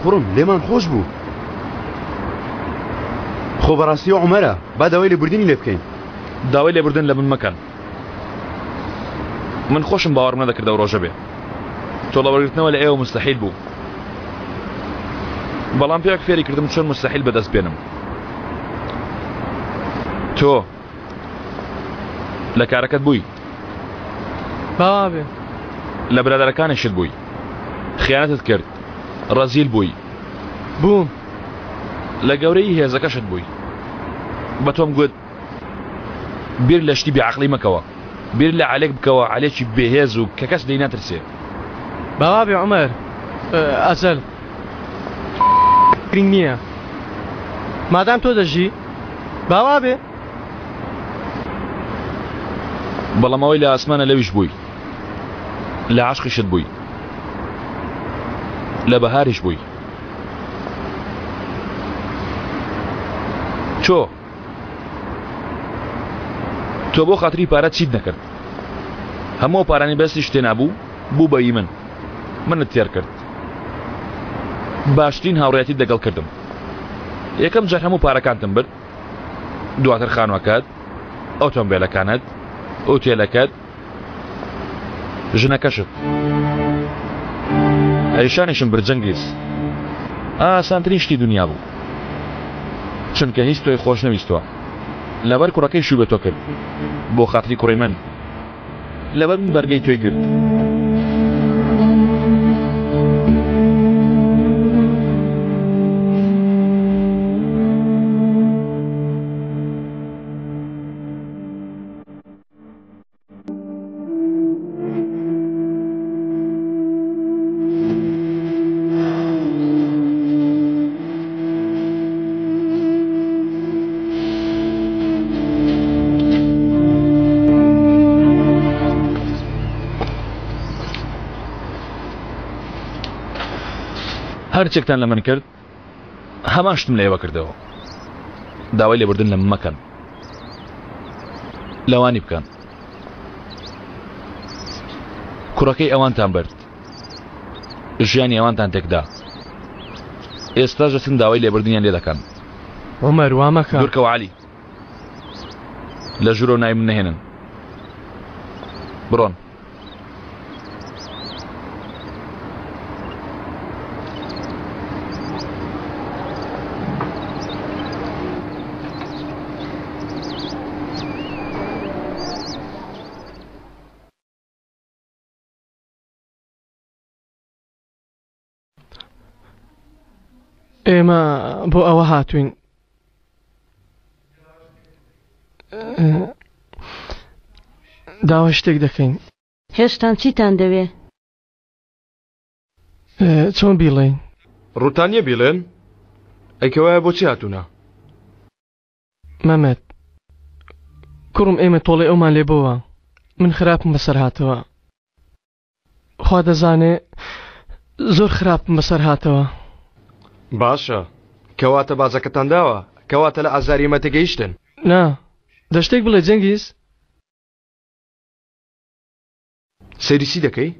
کوڕم لێمان خۆش بوو. خۆ بەڕاستی ئەو عومەرە، با داوای لێبوردنی لێ بکەین. داوای لێبوردن لە من مەکەن. من خۆشم باوەڕم نەدەکرد ئەو ڕۆژە بێ. تۆڵە وەرگرتنەوە لە ئێوە موستەحیل بوو. بەڵام پیاوێک فێری کردم چۆن موستەحیل بەدەست بێنم. تۆ لە کارەکەت بووی. با وابێ. لە برادەرەکانیشت بووی. خیانەتت کرد. ڕەزیل بووی. بووم. لە گەورەی هێزەکەشت بووی. بە تۆم گوت بیر لە شتی بێعەقڵی مەکەوە. بیر لە عەلێک بکەوە، عەلێکی بێهێز و کە کەس لێی ناترسێ. با وابێ عومەر. ئەجەل گرینگ نییە. مادام تۆ دەژی با وابێ. بەڵام ئەوەی لە ئاسمانە لەویش بووی. لە عەشقیشت بووی. لە بەهاریش بووی. تۆ تۆ بۆ خاتری پارە چیت نەکرد؟ هەموو ئەو پارانەی بەدەستیشت تێنابوو بوو بە ئی من. منت تێر کرد. باشترین هاوڕێیەتیت لەگەڵ کردم. یەکەم جار هەموو پارەکانتم برد، دواتر خانوەکەت، ئۆتۆمبێلەکانت، ئوتێلەکەت، ژنەکەشت. ئەیشانیشم برد جەنگیز. ئاسانترین شتی دونیا بوو. چونکە هیچ تۆی خۆش نەویستوە. لەبەر کوڕەکەی شووی بە تۆ کرد. بۆ خاتری کوڕی من. لەبەر من بەرگەی تۆی گرت. هەرچێکتان لە من کرد هەمان شتم لە ئێوە کردەوە داوای لێبوردن لە من مەکەن لەوانی بکەن کوڕەکەی ئەوانتان برد ژیانی ئەوانتان تێکدا ئێستا دەچن داوای لێبوردنیان لێ دەکەن عمر وا مەکە دوورکەوە عەلی لە ژوورەوە ناوی من نەهێنن بڕۆن ئێمە بۆ ئەوە هاتوین داوای شتێک دەکەین. هێشتان چیتان دەوێ؟ چۆن بیڵێین؟ ڕووتان نییە بیڵێن؟ ئەی کەوایە بۆچی هاتوونە؟ مەمەد کوڕم ئێمە تۆڵەی ئەومان لێ بۆوە من خراپم بەسەر هاتەوە خوا دەزانێ زۆر خراپم بەسەر هاتەوە. باشە کەواتە باجەکەتان داوە کەواتە لە ئازاری ئێمە تێگەیشتن. نا دە شتێک بڵێ جەنگیز. سەیری چی دەکەی؟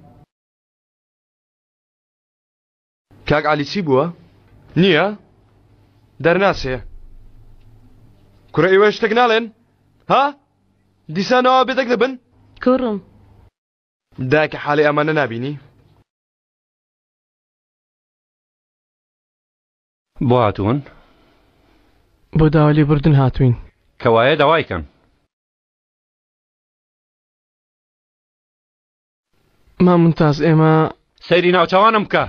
کاک عەلی چی بووە؟ نییە؟ دەرناچێ؟ کورە ئێوە شتێک ناڵێن؟ ها؟ دیسانەوە بێدەنگ دەبن؟ کوڕم. دایکە حاڵی ئەمانە نابینی؟ بۆ هاتوون؟ بۆ داوای لێبوردن هاتووین. کەوایە داوای کەن. مام ممتاز ئێمە. سەیری ناوچاوانم بکە.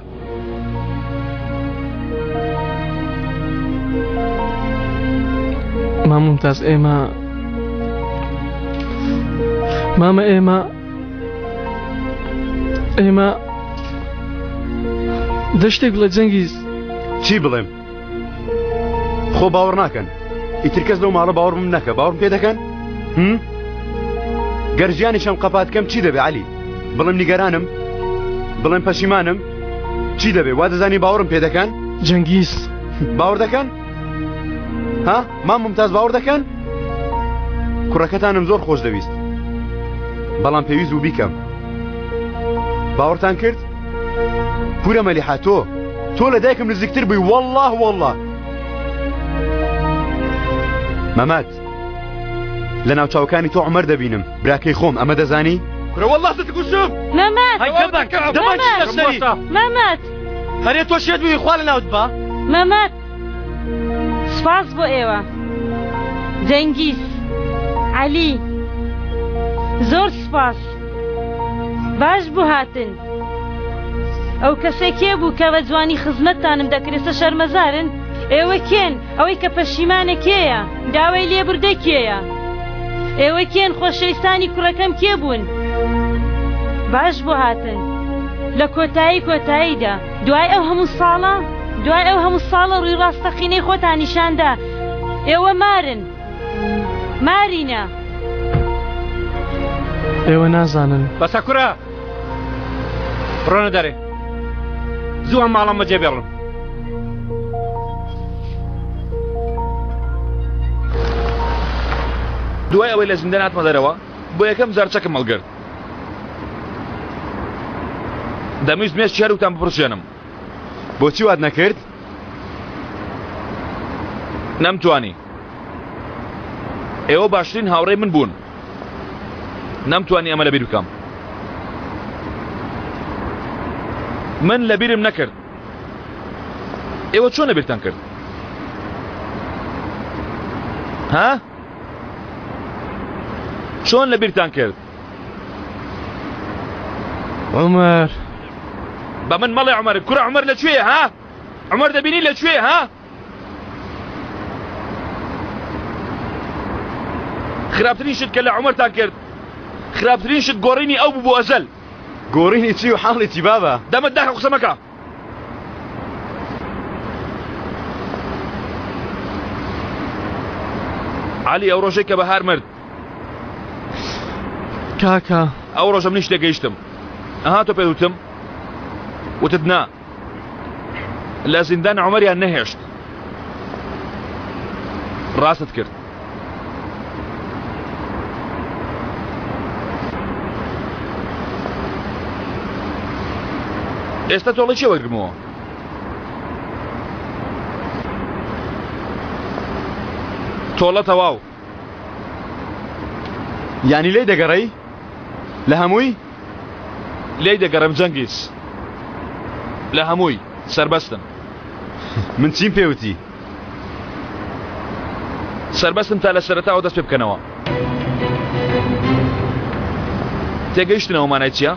مام ممتاز ئێمە مامە ئێمە ئێمە دە شتێک بڵێ جەنگیز. چی بڵێم؟ خۆ باوەڕ ناکەن ئیتر کەس لەو ماڵە باوەڕ بم نەکە باوەڕم پێ دەکەن هم؟ گەر ژیانیشم قەپات کەم چی دەبێ عەلی بڵێم نیگەرانم بڵێم پەشیمانم چی دەبێ وا دەزانی باوەڕم پێ دەکەن جەنگیز باوەڕ دەکەن ها مام ممتاز باوەڕ دەکەن کوڕەکەتانم زۆر خۆش دەویست بەڵام پێویست بوو بیکەم باوەڕتان کرد پورە مەلیحە تۆ. تۆ لە دایکم نزیکتر بووی والله والله مەمەد لە ناوچاوەکانی تۆ عمر دەبینم براکەی خۆم ئەمە دەزانی؟ کورە والله دەتکوژم مەمەد مەمەد هەرێ تۆ شێت بووی خوا لە ناوت با مەمەد سپاس بۆ ئێوە جەنگیز عەلی زۆر سپاس باش بوو هاتن ئەو کەسێ کێ بوو کە بە جوانی خزمەتتانم دەکرد ئێستا شەرمەزارن ئێوە کێن ئەوەی کە پەشیمانە کێیە داوای لێبوردە کێیە ئێوە کێن خۆشەویستانی کوڕەکەم کێ بوون باش بۆ هاتن لە کۆتایی کۆتاییدا دوای ئەو هەموو ساڵە دوای ئەو هەموو ساڵە ڕووی ڕاستەقینەی خۆتان نیشاندا ئێوە مارن مارینە. ئێوە نازانن. بەسە کورە بڕۆنە دەرێ زوو ئەم ماڵەم بەجێ بێڵن. دوای ئەوەی لە زیندان هاتمە دەرەوە بۆ یەکەم جار چەکم هەڵگرت دەمویست مێشکی هەردووکتان بپڕچێنم. بۆچی وات نەکرد؟ نەمتوانی. ئێوە باشترین هاوڕێی من بوون. نەمتوانی ئەمە لەبیر بکەم. من لەبیرم نەکرد. ئێوە چۆن لەبیرتان کرد؟ ها؟ چۆن لەبیرتان کرد؟ عمر بە من مەڵێ عمر کورە عمر لە کوێیە ها؟ عمر دەبینی لە کوێیە ها؟ خراپترین شت کە لە عمرتان کرد خراپترین شت گۆڕینی ئەو بوو بۆ ئەزەل گۆڕینی چی و حاڵی چی بابە؟ دەمت داخە قسە مەکە. عەلی ئەو ڕۆژەی کە بەهار مرد کاکە ئەو ڕۆژە منیش تێگەیشتم ئەها تۆ پێت وتم وتت نا لە زیندان عومەریان نەهێشت ڕاستت کرد ئێستا تۆڵی چێ وەرگمەوە تۆڵە تەواو یانی لێی دەگەڕێی؟ لە هەمووی؟ لێی دەگەڕێم جەنگیز. لە هەمووی. سەربەستم. من چیم پێ وتی؟ سەربەستم تا لە سەرەتاوە دەست پێ بکەنەوە. تێگەیشتنەوە مانای چییە؟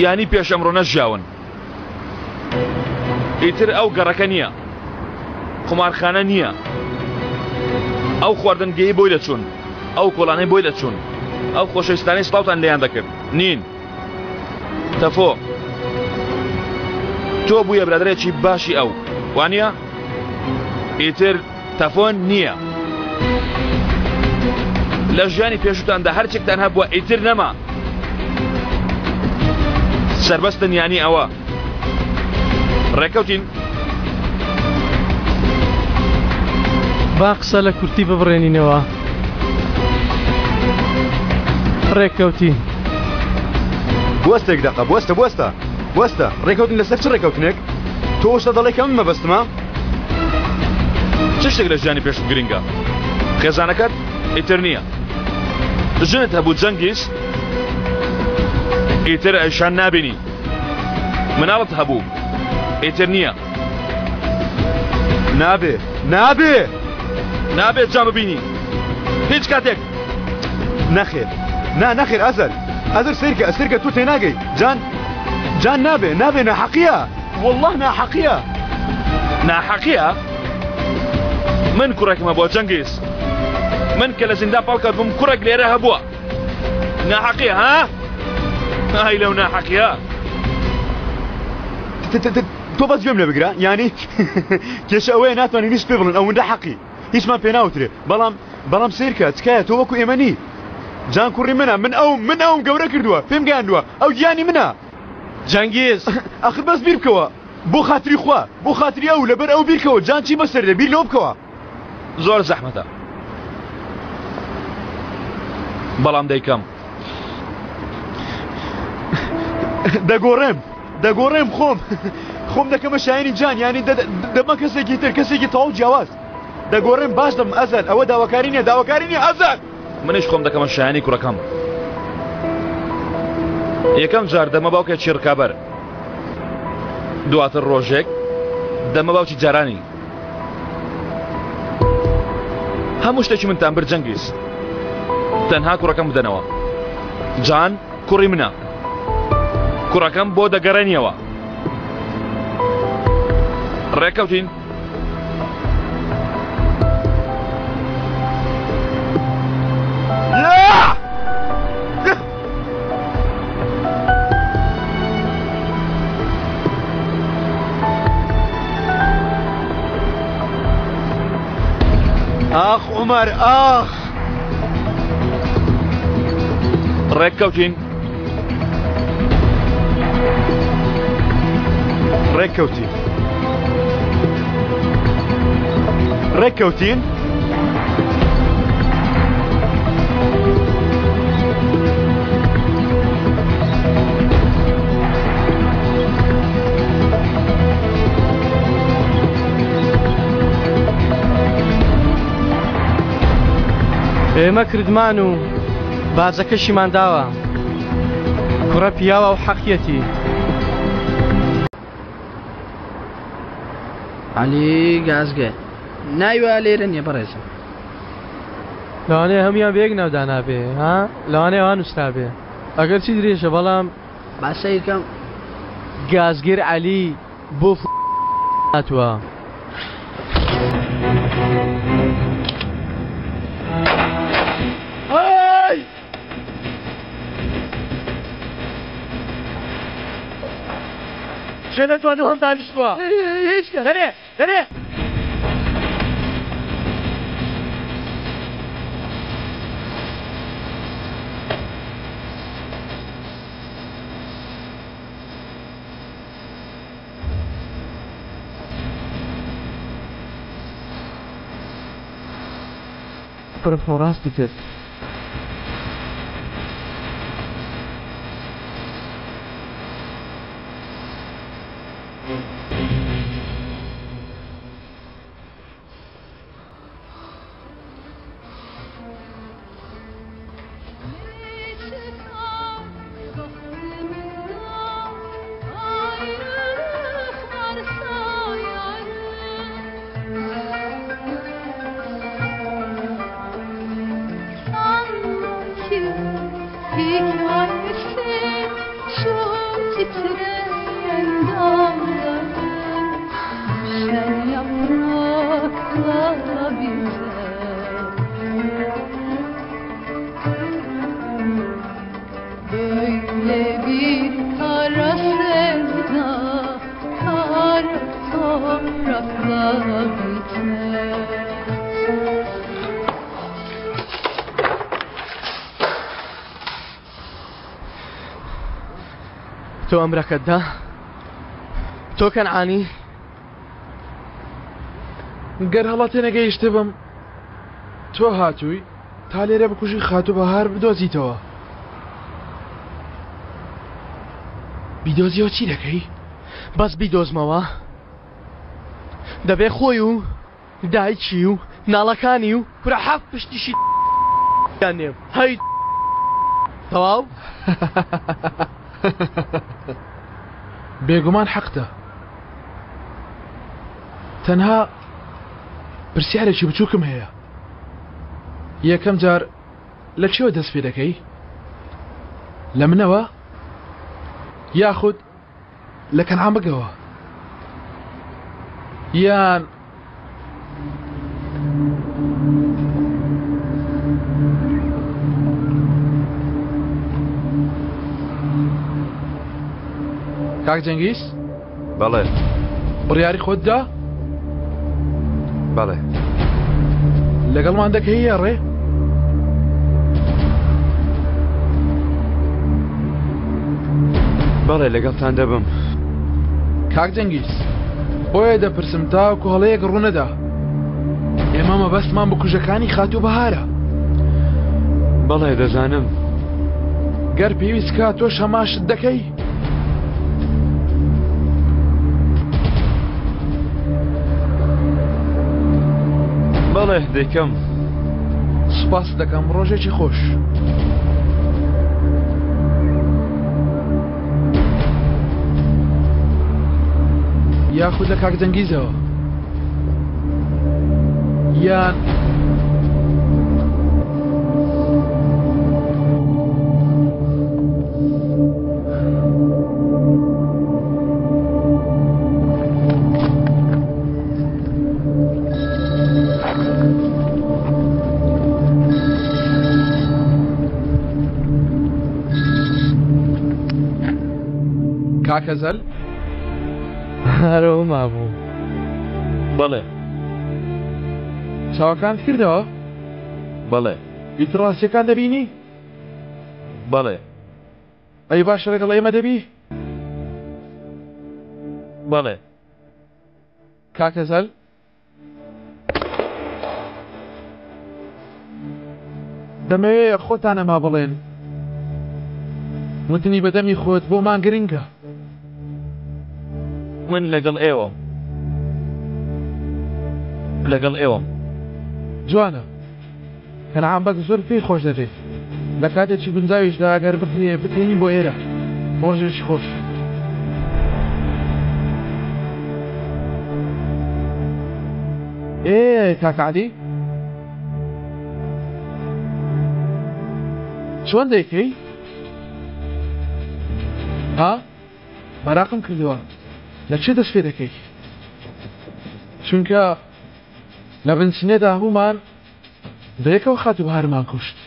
یانی پێش ئەمڕۆ نەژیاون. ئیتر ئەو گەڕەکە نییە قومارخانە نییە ئەو خواردنگەی بۆی دەچوون ئەو کۆڵانەی بۆی دەچوون ئەو خۆشەویستانەی سڵاوتان لێیان دەکرد نین تەفۆ تۆ بوویە برادەرێکی باشی ئەو وانە ئیتر تەفۆن نییە لە ژیانی پێشوتاندا هەرچێکتان هەبووە ئیتر نەما سربەستن یانی ئەوە ڕێکەوتین با قسە لە کورتی ببڕێنینەوە ڕێککەوتین بوەستێک دەقە بوەستە بوەستە بوەستە ڕێکەوتن لەسەر چ ڕێکەوتنێک تۆ شتە دەڵێ کە من مەبەستمە چ شتێک لە ژیانی پێشوو گرنگە؟ خێزانەکەت ئیتر نییە. ژنت هەبوو جەنگیز ئیتر ئەیشان نابینی. مناڵت هەبوو ئیتر نییە. نابێ نابێ نابێت جا ببینی هیچ کاتێک. نەخێر نا نەخێر ئەزەر ئەزەر سیرکە ئەسرکە تۆ تێناگەی جان جان نابێ نابێ ناحەقیە والله ناحەقیە. ناحەقیە؟ من کوڕێکم هەبووە جەنگیز من کە لە زیندان پاڵکەوت بووم کوڕێک لێرە هەبووە ناحەقیە ها؟ ئای لەو ناحەقیە تۆ بەس گوێم لێ بگرە یانی کێشە ئەوەیە ناتوانین هیچ پێ بڵێن ئەوەندە حەقی هیچمان پێ ناوترێ بەڵام بەڵام سیرکە تکایە تۆ وەکو ئێمە نی جان کوڕی منە من ئەو من ئەوم گەورە کردووە پێم گەیاندووە ئەو گیانی منە جەنگیز ئەخر بەس بیر بکەوە بۆ خاتری خوا بۆ خاتری ئەو لەبەر ئەو بیرکەوە جان چی بەسەر دێ بیر لەوە بکەوە. زۆر زەحمەتە بەڵام دەیکەم. دەگۆڕێم دەگۆڕێم خۆم خۆم دەکەمە شایانی جان یانی دەبمە کەسێکی تر کەسێکی تەواو جیاواز دەگۆڕێم باش دەبم ئەزەر ئەوە داواکاری نییە داواکاری نییە ئەزەر منیش خۆم دەکەمە شایانی کوڕەکەم یەکەم جار دەمە باوکێکی ڕکابەر دواتر ڕۆژێک دەمە باوکی جارانی هەموو شتێکی منتان برد جەنگیز تەنها کوڕەکەم بدەنەوە جان کوڕی منە کوڕەکەم بۆ دەگەڕێنیەوە ڕێکەوتین ئاخ عومەر ئاخ ڕێککەوتین ڕێککەوتین ڕێککەوتین ئێمە کردمان و باجەکەشیمان داوە کوڕە پیاوە و حەقیەتی. عەلی گازگە ناوی وا لێرە نییە بەڕێزم. لەوانەیە هەموویان بە یەک ناو دانابێ ها لەوانەیە وا نووسرابێ ئەگەر چی درێژە بەڵام با سەیر کەم. گازگر عەلی بۆ هاتووە. کێ لە دوانۆم دانیشتووە؟ هیچ کەس. دەرێ دەرێ. کوڕم خۆ ڕاستی کرد. تۆ ئەمرەکەت دا تۆ کەنعانی گەر هەڵە تێنەگەیشتبم تۆ هاتووی تا لێرە بکوژی خاتوو بەهار بدۆزیتەوە بیدۆزیەوە چی دەکەی؟ بەس بیدۆزمەوە دەبێ خۆی و دایکی و ناڵەکانی و کورە حەفت پشتیشی یان نێم هەی تەواو. بێگومان حەقتە تەنها پرسیارێکی بچووکم هەیە یەکەم جار لە چیەوە دەست پێ دەکەی لە منەوە یاخود لە کەنعان بگەوە یان کاک جەنگیز بەڵێ بڕیاری خۆت دا؟ بەڵێ لەگەڵمان دەکەیە ڕێ؟ بەڵێ لەگەڵتان دەبم. کاک جەنگیز بۆیە دەپرسم تاوەکو هەڵەیەک ڕوونەدا ئێمە مەبەستمان بکوژەکانی خاتوو بەهارە. بەڵێ دەزانم. گەر پێویست کا تۆش هەمان شت دەکەی؟ بەڵێ دەیکەم. سوپاست دەکەم، ڕۆژێکی خۆش. یاخود لە کاک جەنگیزەوە یان کاک هەزەل؟ هەرەوە مابوو. بەڵێ. چاوەکانت کردەوە؟ بەڵێ. ئیتر ڕاستیەکان دەبینی؟ بەڵێ. ئەی باشە لەگەڵ ئێمە دەبی؟ بەڵێ. کاک هەزەل؟ دەمەوێ خۆتان ئەمە بڵێن. وتنی بە دەمی خۆت بۆمان گرنگە. من لەگەڵ ئێوەم. لەگەڵ ئێوەم. جوانە. کەنعان بەگ زۆر پێی خۆش دەبێت. لە کاتێکی گونجاویشدا ئەگەر بکرێ بتهێنین بۆ ئێرە. ڕۆژێکی خۆش. ئێ کاک عەلی چۆن دەیکەی؟ ها؟ مەراقم کردووە لە چێ دەست پێ دەکەی؟ چونکە لە بنچینەدا هەموومان بەیەکەوە خاتوو بەهارمان کوشت.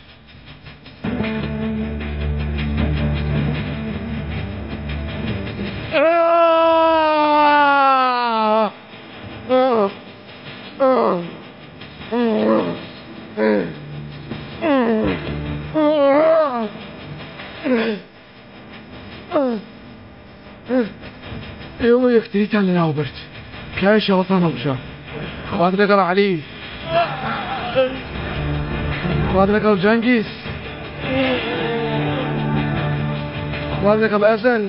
ئێوە یەکتریتان لەناو برد. پیاوێکی هەڵەتان هەڵبژارد. خوات لەگەڵ عەلی. خوات لەگەڵ جەنگیز. خوات لەگەڵ ئەزەل.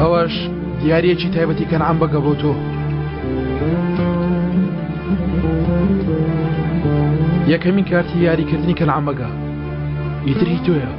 ئەوەش دیارەکی تایبەتی کەنعان بەگە بۆ تۆ. یەکەمین کارتی یاریکردنی کەنعان بەگە ئیتر هی تۆیە.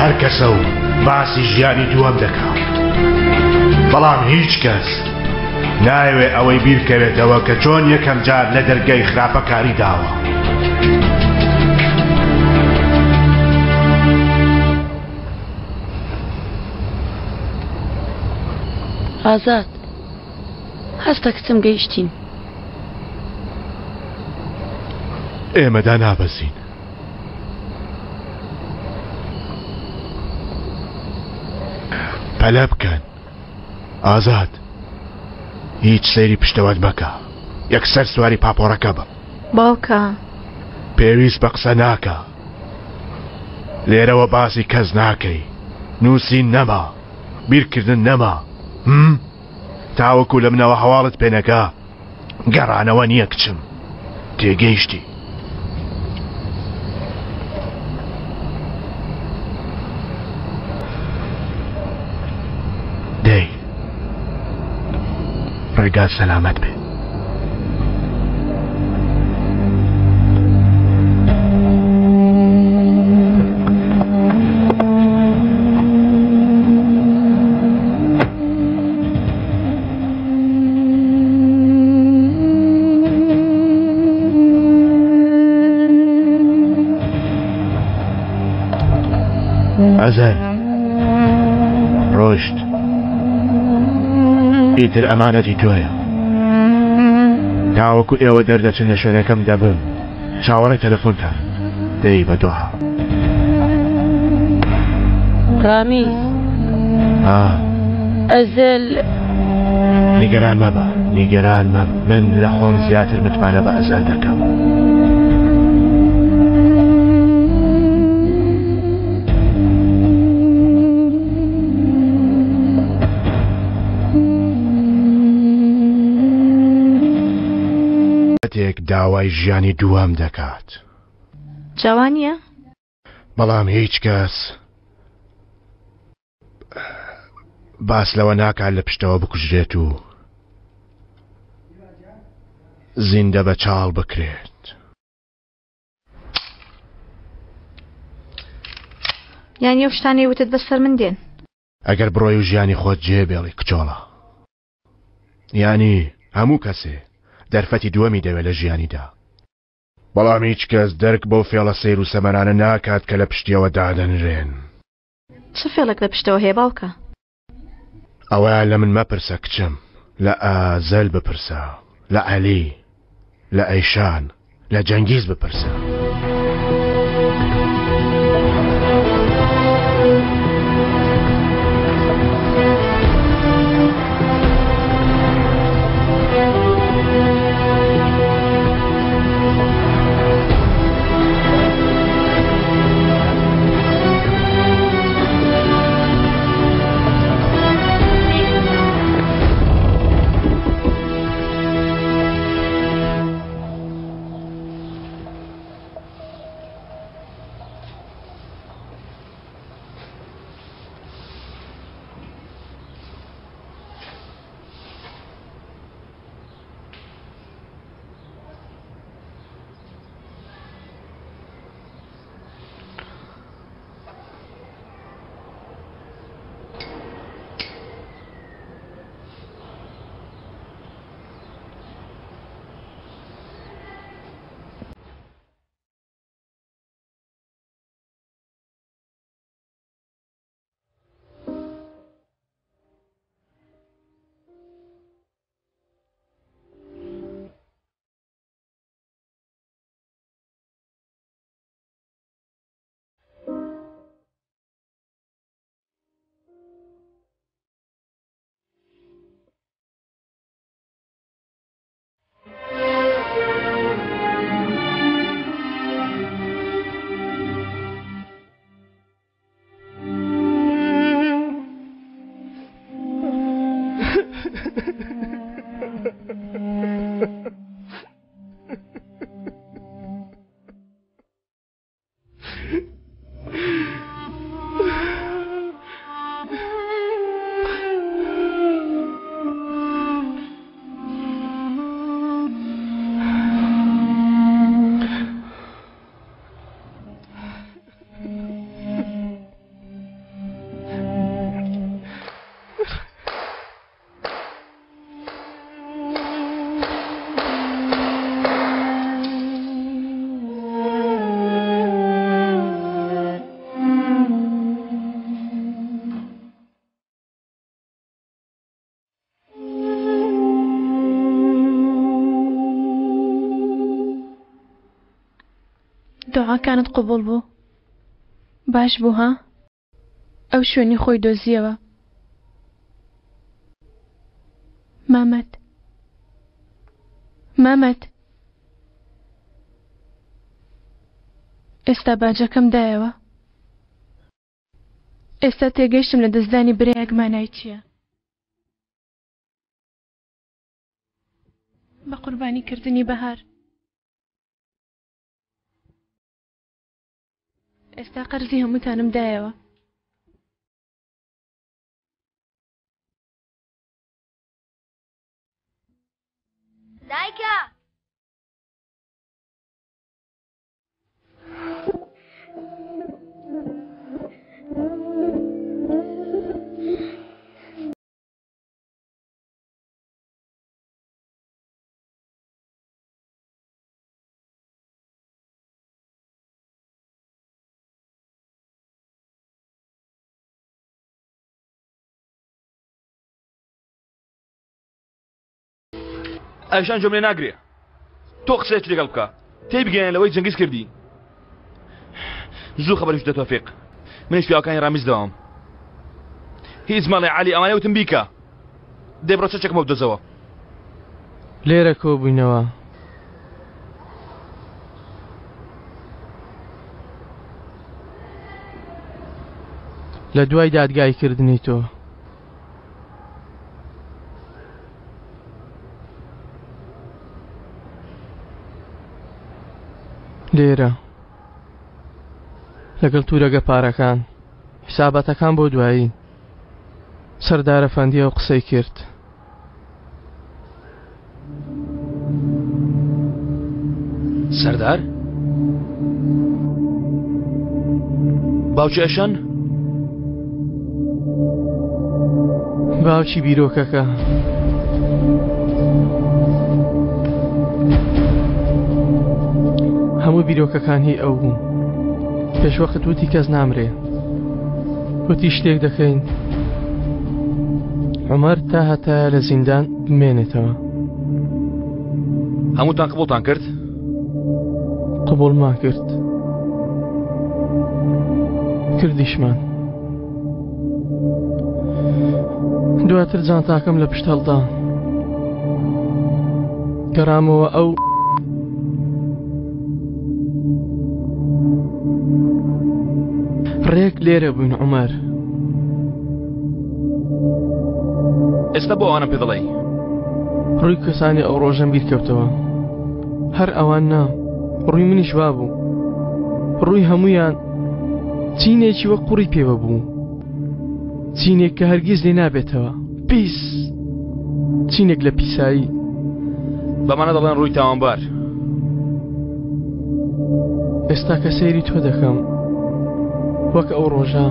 هەر کەسە و باسی ژیانی دووەم دەکا بەڵام هیچ کەس نایەوێ ئەوەی بیرکەوێتەوە کە چۆن یەکەم جار لە دەرگای خراپەکاری داوە. ئازاد هەستە کچم گەیشتین. ئێمە دانابەزین. پەلە بکەن ئازاد هیچ سەیری پشتەوەت مەکە یەکسەر سواری پاپۆڕەکە بە. باوکە. پێویست بە قسە ناکا لێرەوە باسی کەس ناکەی نووسین نەما بیرکردن نەما هم؟ تاوەکو لە منەوە هەواڵت پێنەگا گەڕانەوە نییە کچم تێگەیشتی. دەی ڕێگات سەلامەت بێ. ئەزەر ڕۆشت ئیتر ئەمانەتی تۆیە تاوەکو ئێوە دەردەچن لە شوێنەکەم دەبم چاوەڕێی تەلەفۆنتان دەی بە دوعا. ڕامیز ئەزەل نیگەران مەبە نیگەران مەبە من لە خۆم زیاتر متمانە بە ئەزەل دەکەم. کاتێک داوای ژیانی دووەم دەکات. جا وا نییە؟ بەڵام هیچ کەس باس لەوە ناکات لە پشتەوە بکوژرێت و زیندە بە چاڵ بکرێت. یانی ئەو شتانەی وتت بەسەر من دێن؟ ئەگەر بڕۆی و ژیانی خۆت جێ بێڵی کچۆڵە. یانی هەموو کەسێ دەرفەتی دووەمی دەوێ لە ژیانیدا. بەڵام هیچ کەس دەرک بەو فێڵە سەیر و سەمەرانە ناکات کە لە پشتیەوە دادەنرێن. چ فێڵێک لە پشتەوە هەیە باوکە؟ ئەوە لە من مەپرسە کچم، لە ئازەل بپرسە، لە عەلی، لە ئەیشان، لە جەنگیز بپرسە. دوعاکانت قبوڵ بوو. باش بوو ها؟ ئەو شوێنی خۆی دۆزییەوە. مامەد. مامەد. ئێستا باجەکەم دایەوە. ئێستا تێگەیشتم لە دەستدانی برایەک مانای چییە. بە قوربانی کردنی بەهار. ئێستا قەرزی هەمووتانم دایەوە. دایکە! ئەیشان جۆم لێ ناگرێ تۆ قسەیەکی لەگەڵ بکە تێی بگەیەنە لەوەی جەنگیز کردی زوو خەبەریش بدە تۆفیق منیش پیاوەکانی ڕامیز دەوام هیچ مەڵێ عەلی ئەوانەی وتم بیکە دەی بڕۆ چەکم بۆ بدۆزەوە. لێرە کۆبووینەوە. لە دوای دادگاییکردنی تۆ. لێرە لەگەڵ تورەگە پارەکان حساباتەکان بۆ دوایی سەردارە فەندی ئەو قسەی کرد. سەردار؟ باوکی ئەشەن؟ باوکی بیرۆکەکە. هەموو بیرۆکەکان هی ئەو بوو. پێشوەخت وتی کەس نامرێ. وتی شتێک دەکەین عومەر تا هەتایە لە زیندان بمێنێتەوە. هەمووتان قبوڵتان کرد؟ قبوڵمان کرد. کردیشمان. دواتر جانتاکەم لە پشت هەڵدا. گەڕامەوە ئەو ڕێک لێرە بووین عومەر. ئێستا بۆ ئەوانم پێ دەڵێی؟ ڕووی کەسانی ئەو ڕۆژەم بیر کەوتەوە. هەر ئەوان نا، ڕووی منیش وا بوو. ڕووی هەموویان چینێکی وەک قوڕی پێوە بوو. چینێک کە هەرگیز لێ نابێتەوە. پیس! چینێک لە پیسایی. بەمانە دەڵێن ڕووی تاوانبار. ئێستا کە سەیری تۆ دەکەم وەک ئەو ڕۆژە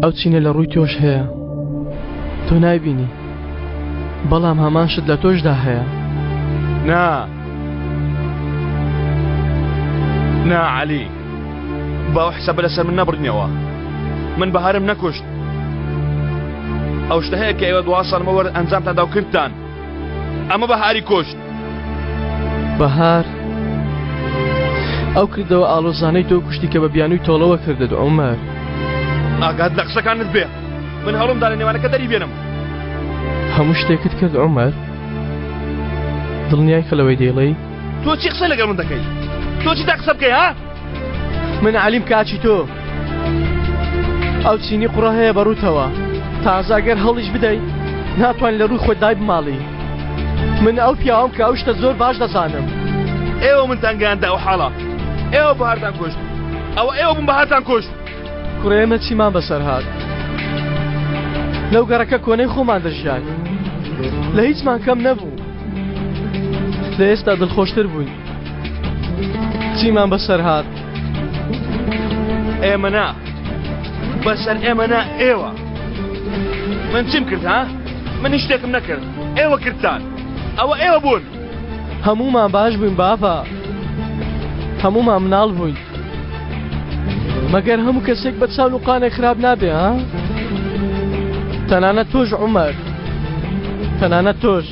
ئەو چینە لە ڕووی تۆش هەیە تۆ نایبینی بەڵام هەمان شت لە تۆشدا هەیە. نا نا عەلی با ئەو حسابە لەسەر من نەبڕینەوە من بەهارم نەکوشت ئەو شتە هەیە کە ئێوە دوا ساڵ لەمەوبەر ئەنجامتان دا و کردتان ئەمە بەهاری کوشت. بەهار ئەو کردەوە ئاڵۆزانەی تۆ کوشتی کە بە بیانووی تۆڵەوە کردت عومەر. ئاگات لە قسەکانت بێ من هەوڵم دا لە نێوانەکە دەری بێنم. هەموو شتێکت کرد عومەر دڵنیای کە لەوەی دەیڵێی؟ تۆ چی قسە لەگەڵ من دەکەی؟ تۆ چی تا قسە بکەی ها؟ من عەلیم کاکی تۆ ئەو چینی قوڕە هەیە بە ڕووتەوە تازە ئەگەر هەڵیش بدەی ناتوانین لە ڕووی خۆت دای بماڵی من ئەو پیاوەم کە ئەو شتە زۆر باش دەزانم ئێوە منتان گەیاندە ئەو حاڵە ئێوە بەهارتان کوشت ئەوە ئێوە بوون بەهارتان کوشت کوڕە ئێمە چیمان بەسەر هات لەو گەڕەکە کۆنەی خۆمان دەژیان لە هیچمان کەم نەبوو لە ئێستا دڵخۆشتر بووین چیمان بەسەر هات ئێمە نا بەسەر ئێمە نا ئێوە من چیم کرد ها من هیچ شتێکم نەکرد ئێوە کردتان ئەوە ئێوە بوون هەموومان باش بووین بابە هەموومان مناڵ بووین مەگەر هەموو کەسێک بە چاو نوقانێک خراپ نابێ ها تەنانەت تۆش عومەر تەنانەت تۆش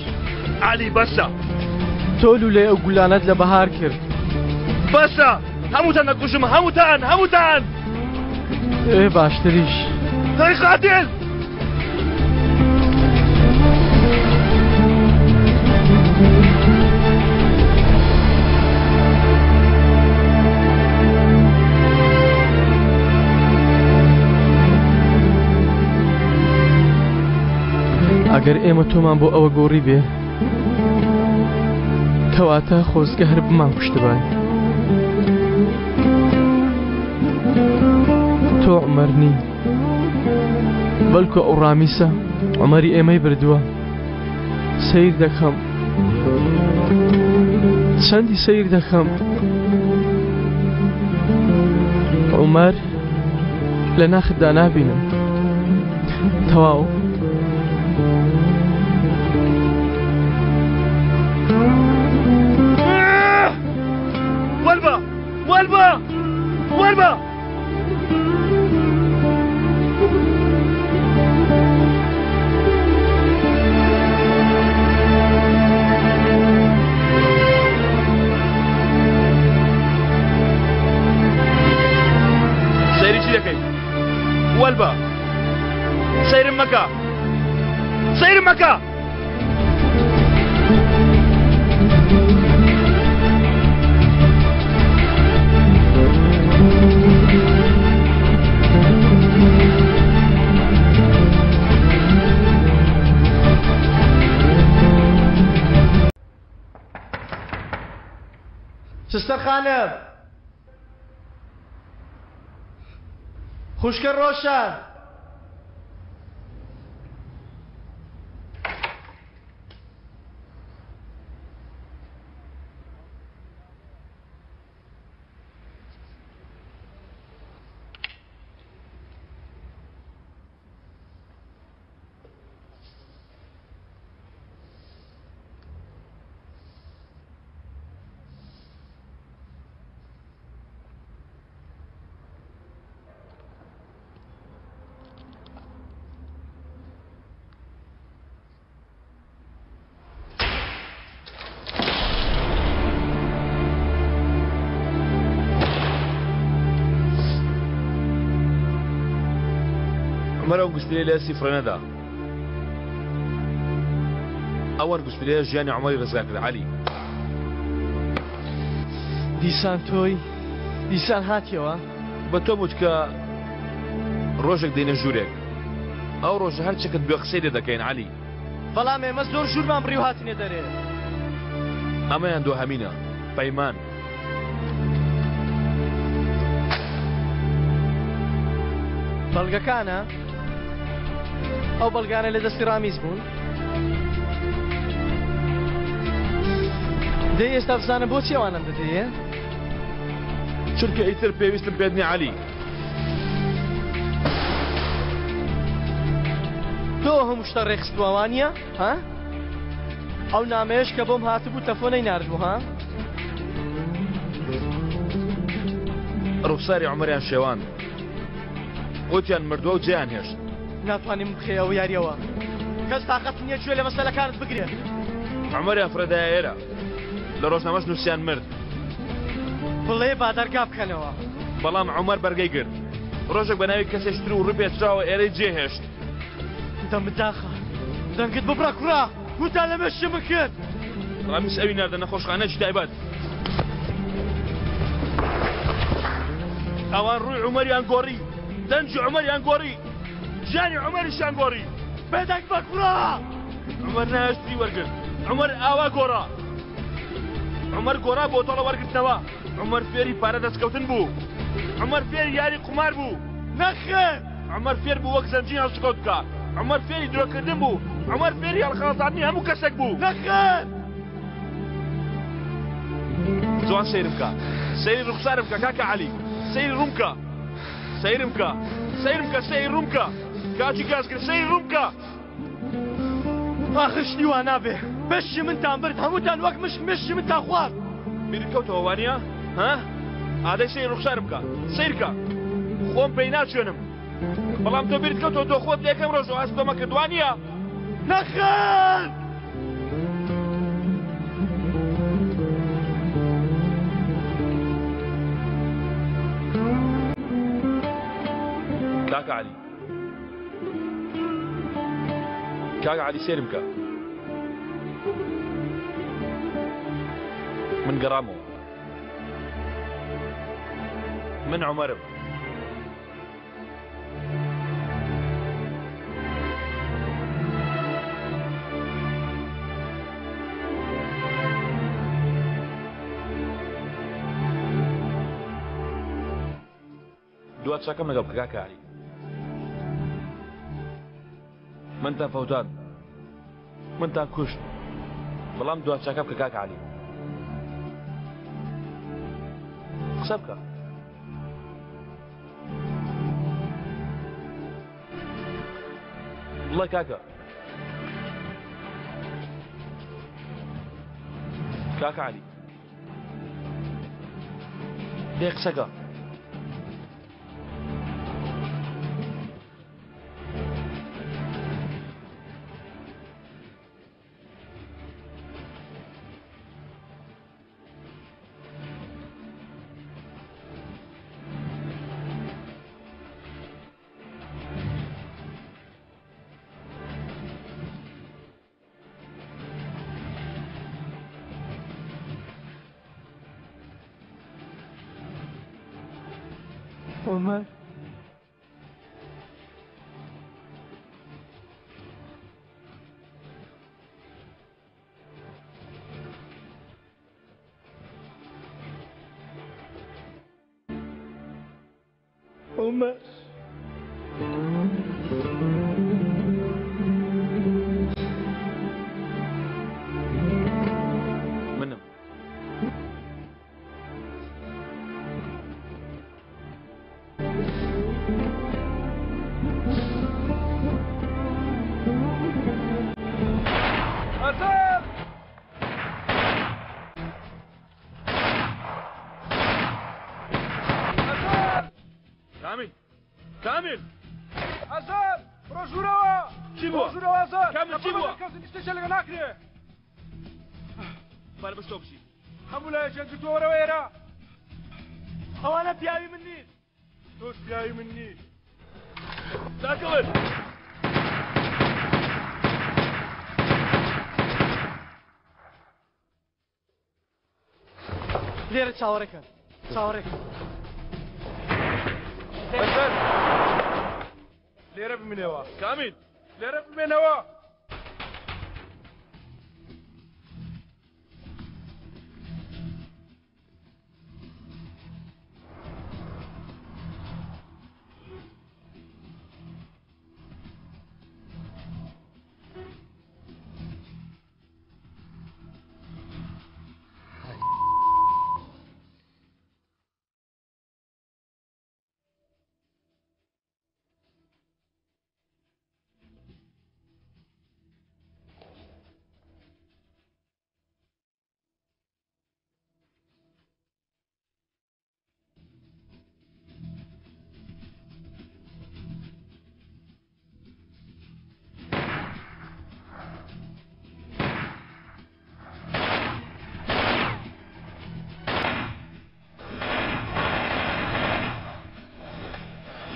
عەلی بەسە تۆ لولەی ئەو گولانەت لە بەهار کرد. بەسە هەمووتان دەکوژم هەمووتان هەمووتان ئێ باشتریش هەی قاتل ئەگەر ئێمە تۆمان بۆ ئەوە گۆڕی بێ کەواتە خۆزگە هەر بمان کوشتبای تۆ عومەر نی بەڵکو ئەو ڕامیسە عومەری ئێمەی بردووە سیر دەکەم چەندی سیر دەکەم عومەر لە ناختدا نابینم تەواو وەلبە وەلبە وەلبە سەیری چی دەکەی وەلبە سەیرم مەکە سەیرم مەکە سستەر خانم خوشکە ڕۆشان عومەر ئەو گوشترەی لە دەستی فڕێ نەدا. ئەو ئەنگوسترەیە ژیانی عومەری ڕزگار کرد عەلی. دیسان تۆی؟ دیسان هاتیەوە؟ بە تۆم وت کە ڕۆژێک دێینە ژوورێک. ئەو ڕۆژە هەر چەکت بوێ قسەی لێ دەکەین عەلی. بەڵام ئێمە زۆر ژوورمان بڕی و هاتینە دەرێ. ئەمەیان دواهەمینە پەیمان. بەڵگەکانە؟ ئەو بەڵگانە لە دەستی ڕامیز بوون؟ دەی ئێستا بزانە بۆچی ئەوانەم دەدەیێ؟ چونکە ئیتر پێویستم پێت نییە عەلی. تۆ هەموو شتە ڕێکخستووە وانییە؟ ها؟ ئەو نامەیەش کە بۆم هاتبوو تەفۆ نەیناردبوو ها؟ ڕوخساری عومەریان شێواند. وتیان مردووە و جێیان هێشت. ناتوانانی من بخەیە ئەو یاریەوە. کەس تاقەتی نییە گوێ لە مەسەلەکانت بگرێت. عومەریان فڕێدایە ئێرە. لە ڕۆژنامەش نووسیان مرد. بڵێ با دەرگا بکەنەوە. بەڵام عومەر بەرگەی گرت. ڕۆژێک بە ناوی کەسێکی تر و ڕووی پێچراوە ئێرەی جێهێشت. دەمت داخە. دەنگت ببڕە کوڕە. وتان لە مێشکی من کرد. ڕامیس ئەوی ناردە نەخۆشخانەیەکی تایبەت. ئەوان ڕووی عومەریان گۆڕی، دەنگی عومەریان گۆڕی، ژیانی عومەریشیان گۆڕی. بێدەنگ بە کوڕە! عومەر نایاشتری وەرگرت. عومەر ئاوا گۆڕا. عومەر گۆڕا بۆ تۆڵە وەرگرتنەوە. عومەر فێری پارە دەستکەوتن بوو. عومەر فێری یاری قومار بوو. نەخێر! عومەر فێر بوو وەک زەنجین هەڵسوکەوت بکا. عومەر فێری درۆکردن بوو. عومەر فێری هەڵخەڵەتاندنی هەموو کەسێک بوو. نەخێر! جوان سەیرم کە. سەیری ڕوخسارم کە کاکە عەلی. سەیری ڕووم کە. سەیرم کە. سەیرم کە سەیری ڕووم کە. کاکی گازگر سەیری ڕووم کە. ئاخر شتی وا نابێ. مشکی منتان برد هەمووتان وەک مشک مشکی منتان خوارد. بیرت کەوتەوە وانییە؟ ها؟ ئادەی سەیری ڕوخسارم بکە. سەیر کە. خۆم پێی ناچوێنم. بەڵام تۆ بیرت کەوتەوە تۆ خۆت لە یەکەم ڕۆژەوە هەست بەمە کرد وانییە؟ نەخێر! کاکە عەلی کاکە عەلی سێرم کە من گەڕامەوە من عومەرم دوا چاکەم لەگەڵ بکە کاکە عەلی منتان فەوتان منتان کوشت بەڵام دوا چاکە بکە کاکە عەلی قسە بکە بڵێ کاکە کاکە عەلی دێ قسەکە عومەر عومەر منم ئەسەر کامیل کامیل ئەسەر بڕۆ ژوورەوە چی بووە؟ بڕۆ ژوورەوە ئەسەر کامیل چی بووە؟ کەس شتێکیان لەگەڵ ناکرێ بارە بەس تۆ بچی هەموو لایەکیان گرتووە وەرەوە ئێرە ئەوانە پیاوی من نین تۆش پیاوی من نی داکەون لێرە چاوەڕێکەن چاوەڕێکەن بەسەر لێرە بمێنەوە کامیل لێرە بمێنەوە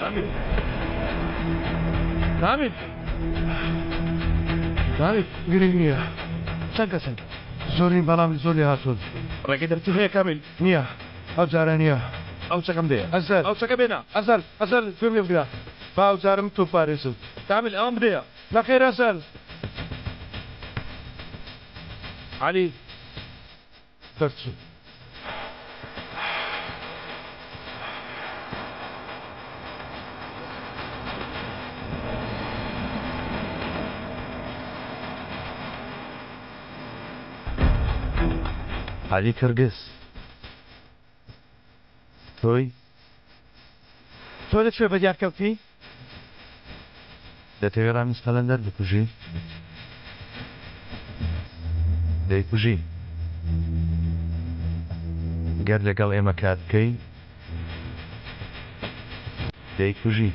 کامیل کامیل کامیل گرنگ نییە چەند کەسن زۆرین بەڵام زۆر لێ هاتوون ڕێگەی دەرچوو هەیە کامیل نییە ئەو جارە نییە ئەو چەکەم دێ ئەزەل ئەو چەکە بێنە ئەزەل ئەزەل گوێم لێ بگرە با ئەو جارم تۆ پارێزم کامیل ئەوم بدەیە نەخێر ئەزەل عەلی دەرچوو عەلی کرگز تۆی؟ تۆ لە کوێ بەدیار کەوتی؟ دەتەوێ ڕامیز قەلەندەر بکوژی؟ دەیکوژی. گەر لەگەڵ ئێمە کار بکەی دەیکوژی.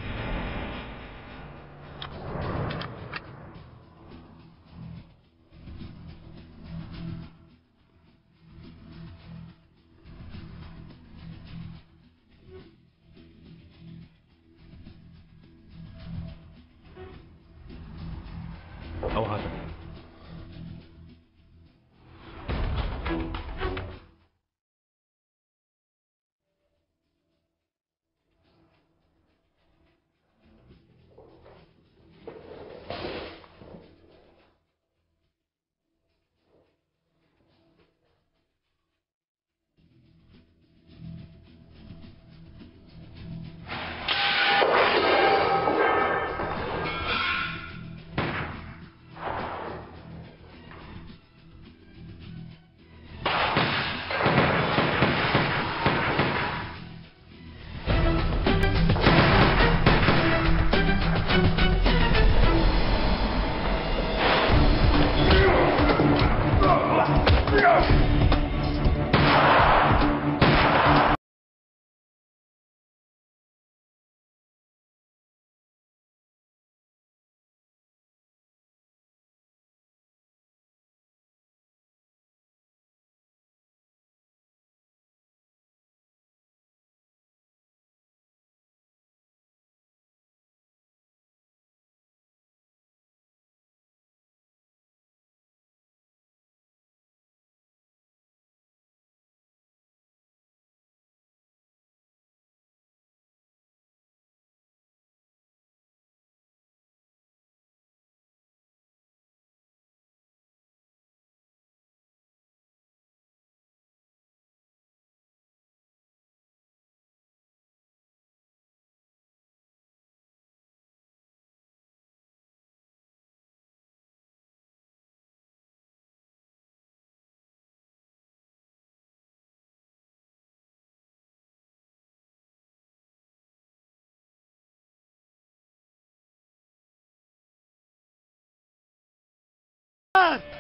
بەهار!